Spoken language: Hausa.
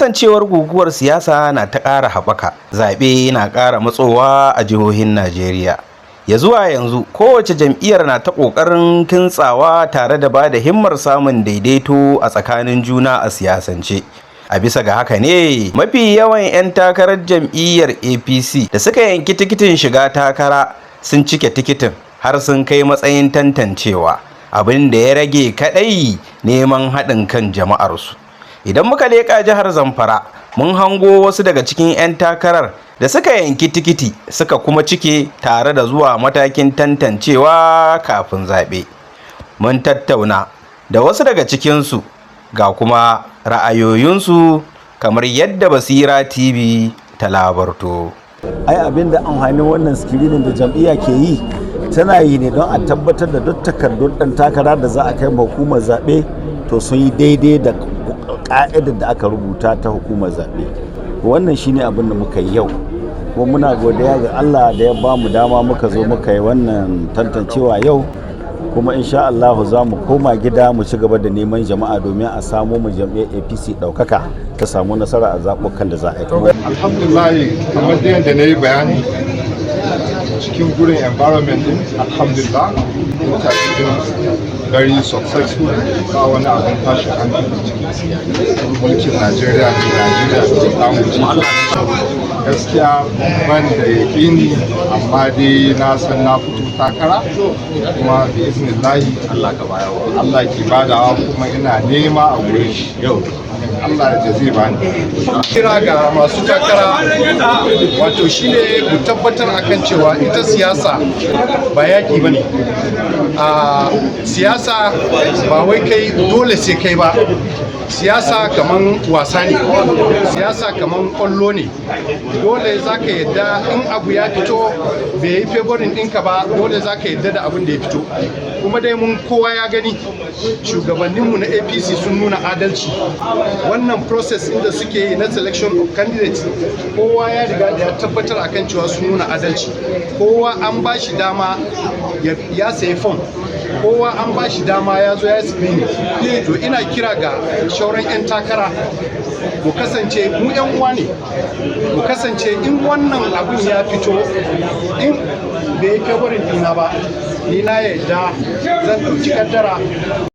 Kasancewar guguwar siyasa na ta ƙara haɓaka, zaɓe na ƙara matsowa a jihohin Najeriya. Ya zuwa yanzu kowace jam'iyyar na ta ƙoƙarin kintsawa tare da ba da himmar samun daidaito a tsakanin juna a siyasance. A bisa ga haka ne mafi yawan 'yan takarar jam'iyyar APC da suka yanki tikitin shiga takara sun cike tikitin har sun kai matsayin tantancewa. Abin da ya rage kaɗai neman haɗin kan jama'arsu. Idan muka leƙa jihar Zamfara, mun hango wasu daga cikin 'yan takarar da suka yanki tikiti suka kuma cike tare da zuwa matakin tantancewa kafin zaɓe. Mun tattauna da wasu daga cikinsu, ga kuma ra'ayoyinsu kamar yadda Basira TV ta labarto. Ai abin da amfanin wannan screening da jam'iyya ke yi, tana yi ne don a tabbatar da duk takardun ɗan takara da za a kai hukumar zaɓe to sun yi daidai da ƙa'idar da aka rubuta ta hukumar zaɓe. Wannan shine abin da muka yi yau, kuma muna godiya ga Allah da ya ba mu dama muka zo muka yi wannan tantancewa yau. Kuma insha Allah za mu koma gida mu ci gaba da neman jama'a domin a samo mu jam'iyyar APC ɗaukaka, ta samu nasara a zaɓuɓɓukan da za a yi. Alhamdulillah, kamar da yadda na yi bayani cikin gurin environment din, alhamdulillah, mutane very successful, ba wani abin tashin hankali. Cikin mulkin Najeriya ne, Najeriya ta samu ci. Gaskiya ban da yaƙini, amma dai na san na fito takara, kuma bi iznillahi Allah ke badawa, kuma ina nema a wurin shi yau, Allah da zai bani. Kira ga masu takara wato shine mu tabbatar akan cewa ita siyasa ba yaƙi ba ne. A siyasa ba wai kai dole sai kai ba. Siyasa kaman wasa ne, siyasa kaman ƙwallo ne. Dole za ka yadda in abu ya fito bai yi favouring ɗinka ba, dole za ka yadda da abin da ya fito. Kuma dai mun kowa ya gani, shugabanninmu na APC sun nuna adalci. Wannan process inda suke yi na selection of candidates, kowa ya riga da ya tabbatar akan cewa sun nuna adalci. Kowa an ba shi dama ya sayi form, kowa an ba shi dama ya zo ya screening. To ina kira ga shauran 'yan takara, mu kasance mu 'yan uwa ne, mu kasance in wannan abun ya fito, in bai yi favouring dina ba, ni na yadda zan ɗauki kaddara.